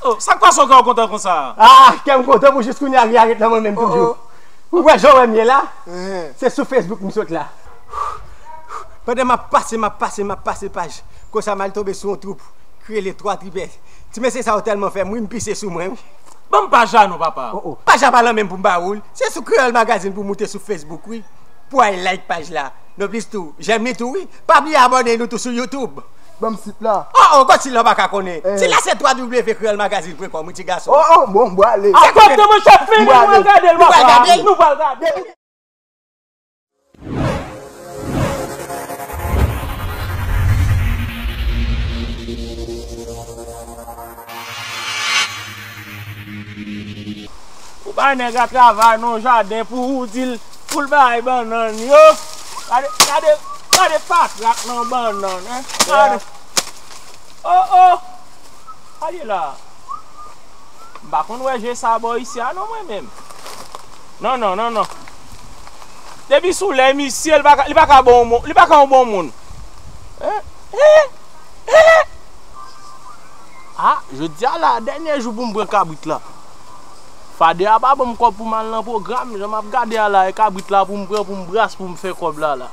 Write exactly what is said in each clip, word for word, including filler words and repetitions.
Oh, sa k pase w, kè w kontan konsa? Ah, kè m kontan pou jis kounye a, ri a ret nan mwen menm toujou. Ou wè jan w wè m ye la? Se sou Facebook m sot la. Pandan m ap pase, m ap pase, m ap pase paj, konsa m al tonbe sou yon twoup ki rele Twa Tripè. Ti mesye sa yo tèlman fè m ri, m pise sou mwen wi. Ban m paj la non, papa. Oh, oh. Paj la pa lan menm pou m ba ou l. Se sou Kreyòl Magazine pou moute sou Facebook wi. Pou al like paj la. Nonplis tou, jèm li tou wi. Pa bliye abòne nou tou sou YouTube. Ban m sit la. Oh, oh, gòt sit la w pa ka konnen. Sit la se twa w w w kreyòl magazine pwen kòm wi ti gason. Oh, oh, bon, m prale. Akòm de mwen chak fini, nou pral gade l, papa. Nou pral gade l. Ou bay nèg la travay nan jaden pou ou di l, pou l bay bannann yo. Gade, gade, gade patrak nan bannann, hein? Gade. Oh, oh! Gade la. M pa konn wè je sa bò isi a non mwen menm. Non, non, non, non. Depi sou lè misye, li pa ka, li pa ka bon moun, li pa ka yon bon moun. Hein? Hein? Hein? Ah, jodi a la, dènye jou pou m pran kabrit la. Fadè a pa ban m kòb pou m al nan pwogram, jan m ap gade a la, e kabrit la pou m pran, pou m bras, pou m fè kòb la la.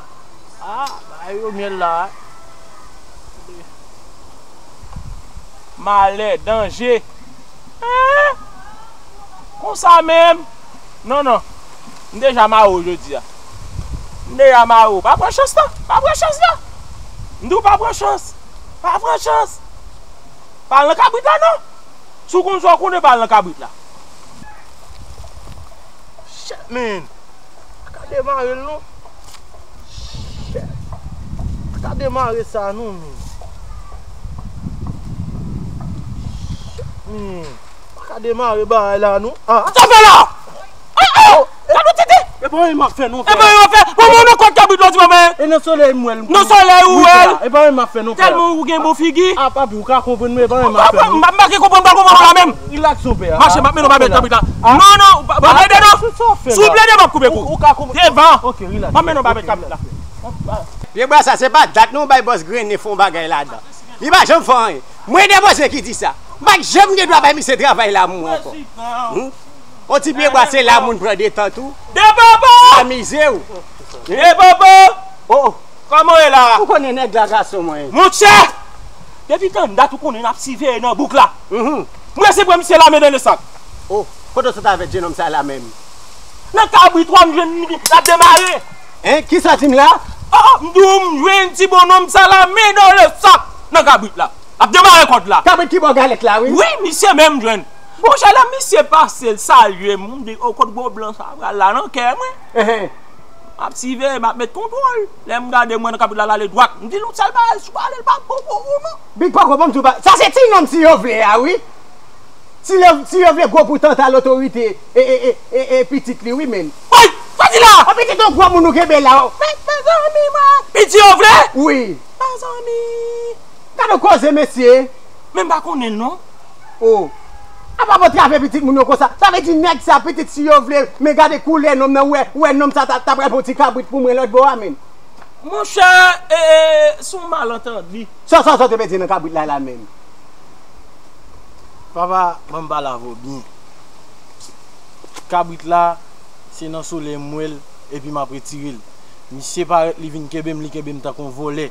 Ah, bagay yo myèl la. Malè, danje. Hein? Konsa menm? Non, non. M deja mare w jodi a. M deja mare w. Pa pran chans la. Pa pran chans la. M di w pa pran chans. Pa pran chans. Pa al nan kabrit la non. Si w konn sa w konnen, pa al nan kabrit la. Shit, man. Pa ka demare l non. Shit. Pa ka demare sa non, man. Shit, man. Pa ka demare bagay la non. Ah. Sa fè la? Oh, oh! Gade w tete! E pa anyen m ap fè non, frè. E pa anyen m ap fè. Bon, bon, nan kòt kabrit la w di m ap fè. E nan solèy m wè l. Nan solèy ou wè l. E pa anyen m ap fè non, frè. Tèlman ou gen bon figi. Ah, papi, ou ka konprann mwen, e pa anyen m ap fè non. M pa, m pa gen konprann, m pa konprann la menm. Relax, on pè. Mache, m ap mennen w pa mèt kabrit la. Non, non, pa plede non. Si w plede, m ap koupe kou. Devan. M ap mennen w pa mèt kabrit la. Vye bwa sa, se pa dat non, bay bòs grennen fon bagay ladan. Li pa janm fè anyen. Mwen de bòs ki di sa. M pa janm gen dwa bay misye travay la mwen ankò. Hmm? On ti pye bwa se la moun pran detant ou. De papa! Amize w. De papa! Oh, oh. Kòman w ye la? Ou konnen nèg la gason mwen. Monchè! Depi tann dat ou konnen n ap siveye nan bouk la. Mhm. Mwen se pran misye lame nan lesak. Oh, kote w sot avèk jenòm sa la menm? Nan kabrit wa m jwenn li, l ap demare. Hein? Kisa w di m la? Oh, oh, m di w m jwenn ti bonnonm sa lame nan lesak nan kabrit la. L ap demare kòd la. Kabrit ki bò galèt la, wi. Wi, misye menm jwenn. Monchè, lè misye pase, l salye m, m di, o, kot gwo blan sa pral la nan kè mwen. Ehe. M ap siveye, m ap met kontwòl. Lè m gade, m wè nan kabrit la, l ale dwat. M di l, yon sèl bagay, si w ale, l pa bon pou ou non. Big Poko, ban m di w ba-, sa se ti nonm si yo vle a, wi. Si yo, si yo vle gwo pou tanta lotorite, e, e, e, e, e pitit li, wi, men. Woy! Sa di la? An pitit yon gwo moun ou kenbe la, o. Men, mezanmi, mwen. Pitit yo vle? Wi. Mezanmi. Gade yon koze, mesye. Men m pa konnen l non. Oh. Apa bon trave pitit moun yo konsa. Sa vle di nèg sa pitit si yo vle, men gade koulè nonm nan, ou wè, ou wè nonm sa ta, ta pral pran ti kabrit pou mwen lòt bò a, men. Monchè, e, e, se yon malantandi. Sa, sa, sa w te vle di nan kabrit la, la menm? Papa, ban m pale avè w byen. Kabrit la, se nan solèy m wè l, epi m ap retire l. Misye parèt, li vin kenbe m, li kenbe m tankou yon vòlè.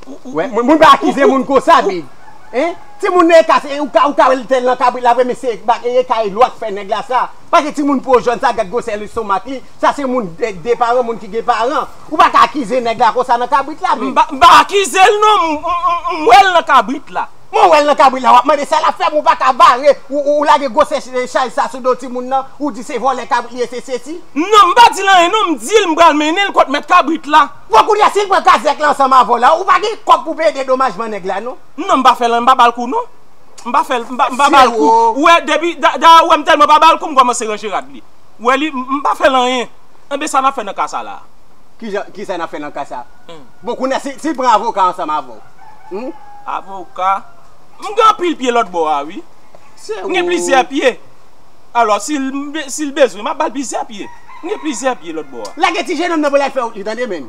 Ou, ou, wè, ou, moun, moun pa akize moun konsa, big. Hein? Timoun nan e kase, ou ka, ou ka wè l tèl nan kabrit la, vre, men se, ba, e, e kay lwa k fè nèg la sa. Paske timoun po jòn sa, gad gwosè lestomak li, sa se moun de, de paran, moun ki gen paran. Ou pa ka akize nèg la konsa nan kabrit la, men. M pa, m pa akize l non, m, m, m, m wè l nan kabrit la. Mwen wè l nan kabrit la, w ap mande sa l ap fè, men w pa ka bare, ou, ou, ou lage gwo se-, chay sa sou do timoun nan, ou di se vòlè kabrit li ye, se sesi. Non, m pa di l anyen non, m di l m pral mennen l kot mèt kabrit la. Bon, kounye a, si l pran kazèk la ansanm avè w la, ou pa gen kòb pou peye dedomajman nèg la, non. Non, m pa fè l anyen, m pa ba l kou, non. M pa fè l, m pa, m pa ba l kou. Ou wè, depi, da-, dayè, ou wè m tèlman pa ba l kou, m kòmanse ranje rad li. Ou wè li, m, m pa fè l anyen. Enben, sa n ap fè nan ka sa la? Kijan, kisa n ap fè nan ka sa? Hmm. Bon, kounye a, si, si l pran avoka ansanm avè w? Hmm? Avoka? M gen anpil pye lòt bò a, wi. M gen plizyè pye. Alò, si l, si l bezwen, m ap ba l plizyè pye. M gen plizyè pye lòt bò a. Lage ti jenòm nan pou l al fè wout li, tande, men.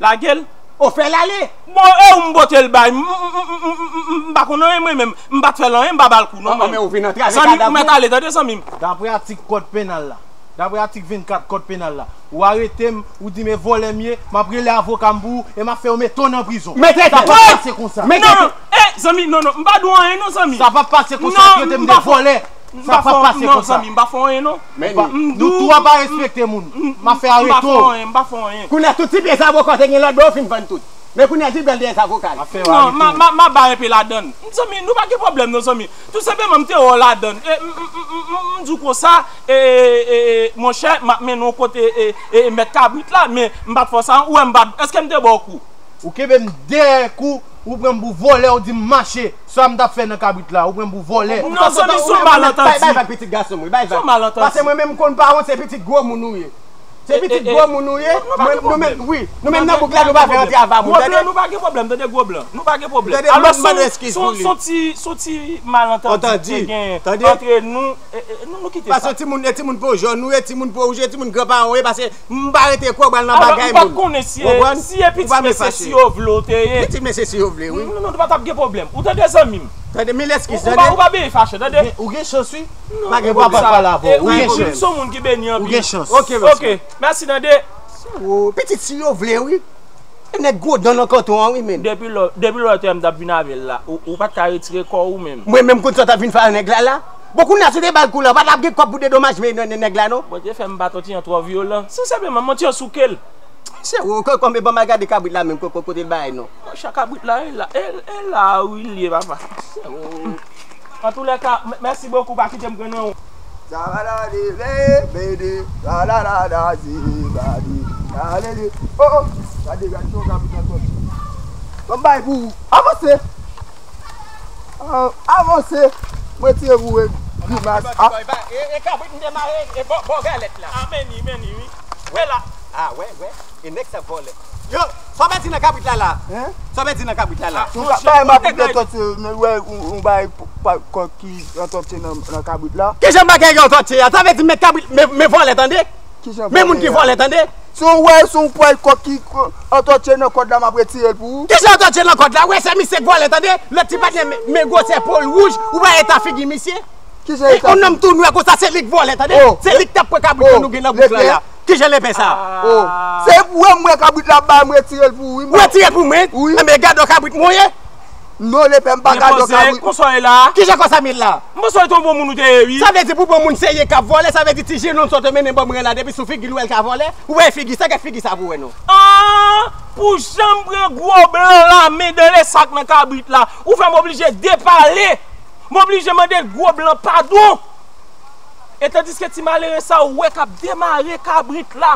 Lage l? Ou fè l ale? Bon, e ou m pote l bay. M, m, m, m, m, m, m pa konn anyen mwen menm. M pa t fè l anyen, m pa ba l kou non. An, an, men ou vin antre avèk kadaf mwen. Zanmi, ou mèt ale, tande zanmi m. Daprè atik kòd penal la, daprè atik vennkat kòd penal la, ou arete m, ou di m e vòlè m ye, m ap rele avoka m pou ou, e m ap fè yo mete w nan prizon. Mete tèt ou! Sa p ap pase konsa. Mete tèt ou! Non, non, e, zanmi, non, non, m pa di w anyen non, zanmi. Sa p ap pase konsa, trete m de vòlè. Sa p ap pase konsa. Non, zanmi, m pa fè w anyen non. Men nou tou ap pa respekte moun. M ap fè arete w. M pa fè w anyen, m pa fè w anyen. Kounye a tout ti pye sa bòkò te gen lòt bò yo fin vann tout. Men kounye a ti bèl dèyè sa vokal. M ap fè w arete w. Non, m a, m a, m a bay enpe ladann. Zanmi, nou pa gen pwoblèm non zanmi. Tou senpleman m te wè w ladann. E, m, m, m, m, m, m di w konsa, e, e, e, e, monchè, m ap mennen w kote, e, e, e, mèt kabrit la, men m pa t fè w sa, ou wè m pa t, èske m te ba w kou? Ou kenbe m dèyè kou, ou pran m pou vòlè, ou di m mache. Sa m t ap fè nan kabrit la, ou pran m pou vòlè. Non, zanmi, se yon malantandi. Bay, bay vag pitit gason m, wi, bay vag. Se yon malantandi. Paske mwen menm m konn pa wont, se pitit gwo moun ou ye. Se pitit gwo moun ou ye. Nou menm, wi, nou menm nan bouk la, nou pa fè antre ava moun, tande? Gwo blan, nou pa gen pwoblèm, tande gwo blan. Nou pa gen pwoblèm. Tande, alò, m ap mande eskiz pou li. Se yon ti, se yon ti malantandi ki te gen antre nou. E, e, nou, nou kite sa. Paske timoun, e timoun po jòn ou ye, timoun po wouj ou ye, timoun granparan w ye, paske m pa rete kwè w pral nan bagay moun. Ou konprann? Ou pa konnen si e, si e pitit mesye Siyovle w te ye. Pitit mesye Siyovle, wi. Non, non, nou pa t ap gen pwoblèm. Ou tande zanmi m? Tande, mil eskiz, tande. Ou pa, ou pa byen fache, tande. Ou gen chans, wi. Non, pa gen pwoblèm. Ou gen chans. Ou se yon moun ki beni anpil. Ou gen chans. Ok, mèsi. Ok, mèsi, tande. Pitit Siyovle, wi. E nèg gwo dan nan kanton an wi menm. Depi lò, depi lò te m t ap vin avè l la, ou, ou pa t ka retire kò w ou menm. Mwen menm konn sa w t ap vin fè a nèg la la. Bon kounye a si w te ba l kou la, ou pa t ap gen kòb pou dedomaj men nèg la non. Bondye fè m pa t yon ti jan twò vyolan. Si w senpleman m yon ti jan souke l. Se ou, kòm e ban m al gade kabrit la menm, kote l bay non. Monchè kabrit la, e la, e, e la wi l ye papa. Se ou. Antoulèka, mèsi bokou, pa kite m pran nan ou. Zabalade, le, bede, zalalada, zibadi, alele. Oh, oh, gade, gade, yon kabrit nan tòt. Ban m bay pou ou. Avanse. Ah, avanse. Mwen tire pou ou, grimas. Ah. E, e kabrit m te mare, e bò, bò galèt la. Ah, men ni, men ni, wi. Wè la. Ah, wè, wè. E nèg sa vòlè. Yo, sa w pèdi nan kabrit la la? Hein? Sa w pèdi nan kabrit la la? Yon ka bay m ap de tòt, wè, yon, yon bay pa kòk ki antòtye nan, nan kabrit la. Kijan bagay yo antòtye a? Sa vle di men kabrit, men, men vòlè tande? Men moun ki vòlè tande? Si w wè se yon pwèl kòk ki antòtye nan kòd la, m ap retire l pou ou. Kijan antòtye nan kòd la? Wè se misye k vòlè tande? Lòt ti patnè men, men gwosè po l wouj, ou pa eta figi misye? Kijan e ta fè? Yon nonm tou nwè konsa, se li k vòlè, tande? Se li k t ap pran kabrit ke nou gen nan bouch la la. Kijan lepè sa? Oh. Se pou mwen kabrit la bay, m retire l pou ou, wi. Ou retire l pou mwen? Wi. Enben, gade yon kabrit mwen ye. Non, lepè, m pa gade yon kabrit. Konsa w ye la? Kijan konsa m ye la? M panse w te yon bon moun ou te ye, wi. Sa vle di pou bon moun serye k ap vòlè, sa vle di ti jenòm sa w te mennen ban mwen la, depi sou figi l ou wè l ka vòlè? Ou wè figi sa, gade figi sa pou wè non. Ah, pou jan m pran gwo blan la, men dan lesak nan kabrit la, ou fè m oblije depale. M oblije mande gwo blan padon. E tandiske ti malere sa ou wè k ap demare kabrit la,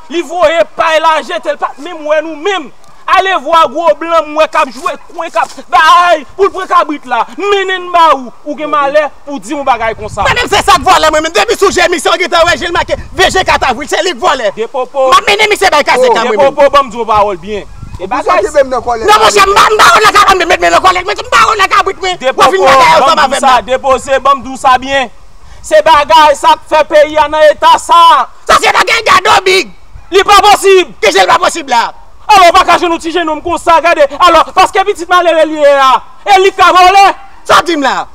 li voye pay la jete l, pa t menm wè nou menm. Ale vwa gwo blan m wè k ap jwe kwen, k ap bay pou l pran kabrit la. Mennen n ba ou, ou gen malè pou di yon bagay konsa. Tande m, se sa k vòlè mwen menm. Depi sou je misye w gentan wè je l make V G kat avril, se li k vòlè. Depopo. M ap mennen misye bay kazèk la mwen menm. Depopo, ban m di yon pawòl byen. E bagay. Poukisa w kenbe m nan kòlèt la? Non, monchè, m pa, m pa wè nan kabrit mwen, met men nan kòlèt mwen, m pa wè nan kabrit mwen. W ap vin bagay ansanm avè m la. Depopo, ban m di w sa, depoze, ban m di w sa byen. Se bagay sa k fè peyi a nan eta sa. Sa se bagay Gado Big. Li pa posib. Kijan l pa posib la? Alò, ou pa ka jwenn yon ti jenòm konsa, gade. Alò, paske pitit malere li ye a, e li k ka vòlè. Sa w di m la?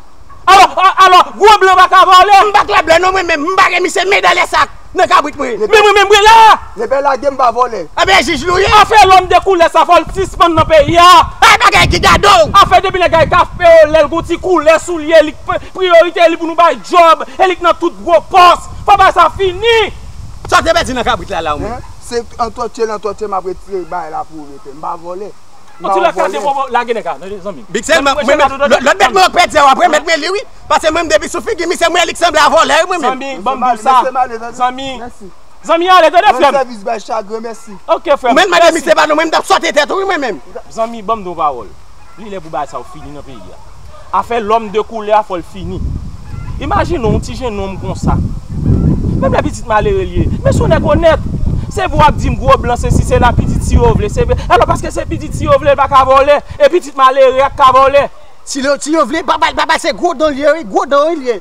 Alò, a, alò, gwo blan pa ka vòlè. M pa klè blan non mwen menm, m pa gen misye men dan lesak nan kabrit mwen. Men mwen menm mwen la. Lepè lage m pa vòlè. Enben jij nou ye. Afè lòm de koulè sa fò l sispann nan peyi a. Ay bagay ki gade w. Afè depi nèg la ka fè w lè l gon ti koulè sou l ye, li k priyorite li pou nou bay djòb, e li k nan tout gwo pòs. Fò bagay sa fini. Sa w te pèdi nan kabrit la la ou menm? Hein? Se antòtye l antòtye m ap retire bagay la pou ou lepè. M pa vòlè. Antoulèka, depopo, lage nèg la, tande zanmi m. Big Sel, mwen, mwen, lòt bèt mwen pèdi a, w ap remèt mwen li wi. Paske mwen menm depi sou figi misye, mwen li k sanble a vòlè wi mwen menm. Zanmi, ban m di w sa. Zanmi, zanmi, ale, tande frè m. Sèvis bay chagren, mèsi. Ok, frè m. Ou menm mande misye padon, mwen m t ap sòti tèt ou wi mwen menm. Zanmi, ban m di w yon pawòl. Li lè pou bagay sa yo fini nan peyi a. Afè lòm de koulè a fò l fini. Imajine w, yon ti jenòm konsa. Menm lè pitit malere l ye, men se yon nèg onèt. Se pou w ap di m gwo blan, sesi, sela, pitit Siyovle, se vre. Alò, paske se pitit Siyovle, l pa ka vòlè. E pitit malere a k ka vòlè. Siyovle, papa l, papa l, se gwo dan l ye, wi, gwo dan l ye.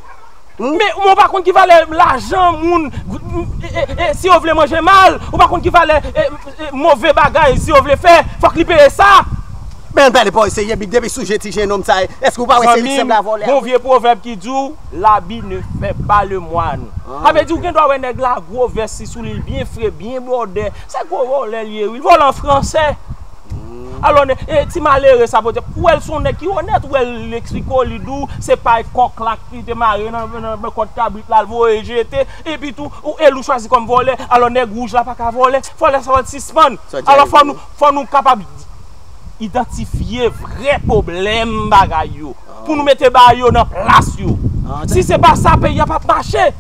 Men, men w pa konn ki valè lajan moun, e, e, e, si yo vle manje mal, ou pa konn ki valè, e, e, move bagay, si yo vle fè, fòk li peye sa. Men pale pa w serye, Big, depi sou je ti jenòm sa, èske w pa wè se li ki sanble a vòlè a? Gon vye pwovèb ki di w, l'habit ne fait pas le moine. Sa vle di w gen dwa wè nèg la gwo vès li sou li, l byen fre, byen bwòdè. Se gwo vòlè li ye, wi. L vòlè an fransè. Alò, e, ti malere sa, podyab, ou wè l se yon nèg ki onèt, ou wè l eksplike w, li di w se pay kòk la ki te mare nan, nan, nan kòt kabrit la, l voye jete, epi tou, ou, e l ou chwazi kòm vòlè. Alò, nèg wouj la pa ka vòlè. Vòlè sa va sispann. Alò, fò nou, fò nou kapab idantifye vrè pwoblèm bagay yo, pou nou mete bagay yo nan plas yo. Si se pa sa, peyi a p ap mache.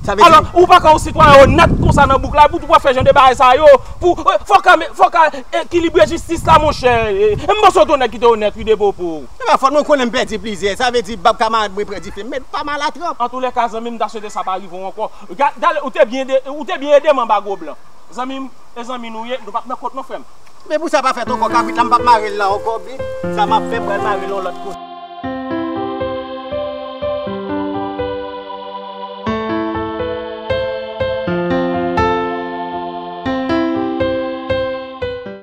Alò, ou pa ka yon sitwayen onèt konsa nan bouk la, epi tou w ap fè jan de bagay sa yo. Pou, e, fò ka, fò ka ekilibre jistis la, monchè. E, e, m panse w te yon nèg ki te onèt, wi, de popo. Epa, fò nou konnen m pèdi plizyè. Sa vle di, bab kamarad mwen pran dife, men pa mal a trap. Antoulèka, zanmi m, m ta swete sa pa rive w ankò. Ga-, gade, ou te byen de, ou te byen ede m anba gwo blan. Zanmi m, e zanmi nou ye, nou p ap nan kont non, frè m. Men pou sa pa fèt ankò, kabrit la, m p ap mare l la ankò, Big. Sa m ap fè, m pral mare l yon lòt kote.